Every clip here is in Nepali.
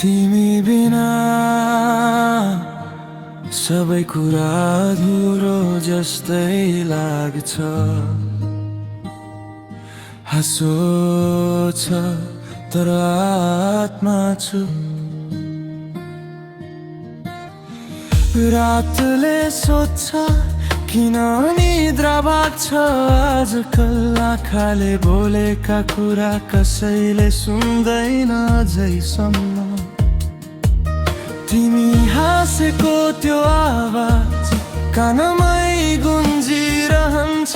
तिमी बिना सबै कुरा अधुरो जस्तै लाग्छ। हाँसो छ तर आत्मा छु। रातले सोध्छ किन निद्रा भाग्छ। आजकल आँखाले बोलेका कुरा कसैले सुन्दैन अझैसम्म। तिमी हाँसेको त्यो आवाज कानमै गुन्जिरहन्छ।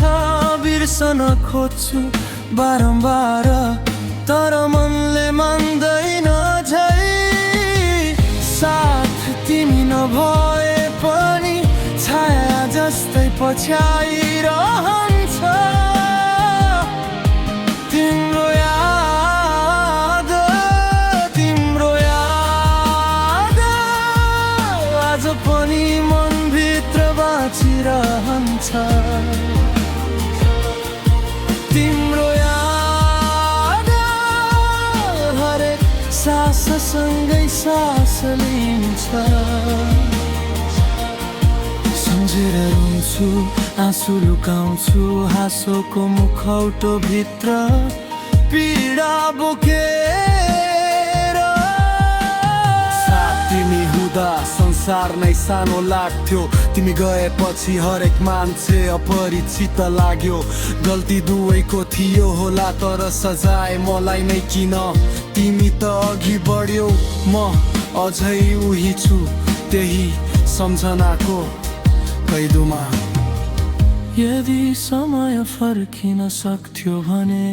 बिर्सन खोज्छु बारम्बार तर मनले मान्दैन झै। साथ तिमी नभए पनि छाया जस्तै पछ्याइरहन्छ। तिम्रो याद तिम्रो याद आज पनि मनभित्र बाँचिरहन्छ। तिम्रो याद हरेक साससँगै सास लिन्छ। सम्झेर रुन्छु आँसु लुकाउँछु हाँसोको मुखौटो भित्र पीडा बोकेर। साथ तिमी हुँदा संसार नै सानो लाग्थ्यो। तिमी गएपछि हरेक मान्छे अपरिचित लाग्यो। गल्ती दुवैको थियो होला तर सजाय मलाई नै किन। तिमी त अघि बढ्यौ म अझै उही छु त्यही सम्झनाको कैदुमा। यदि समय फर्किन सक्थ्यो भने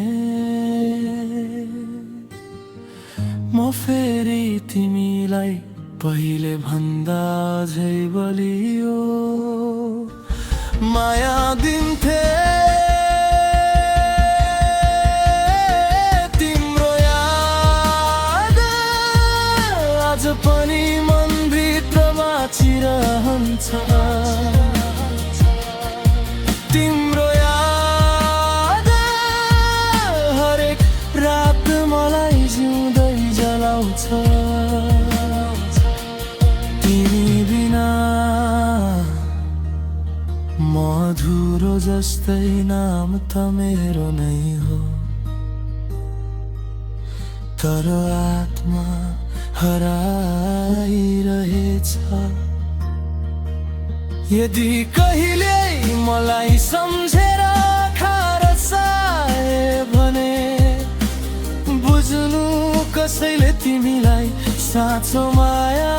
म फेरि तिमीलाई पहिले भन्दा झै बलियो माया दिन्थे। तिम्रो याद आज पनि मनभित्र बाँचिरहन्छ। तिम्रो याद हरेक रात मलाई जिउँदै जलाउँछ। तिमी बिना म अधुरो जस्तै नाम त मेरो नै हो तर आत्मा हराइरहेछ। यदि कहिले मलाई सम्झेर खारसाए भने बुझ्नु कसैले तिमीलाई साँचो माया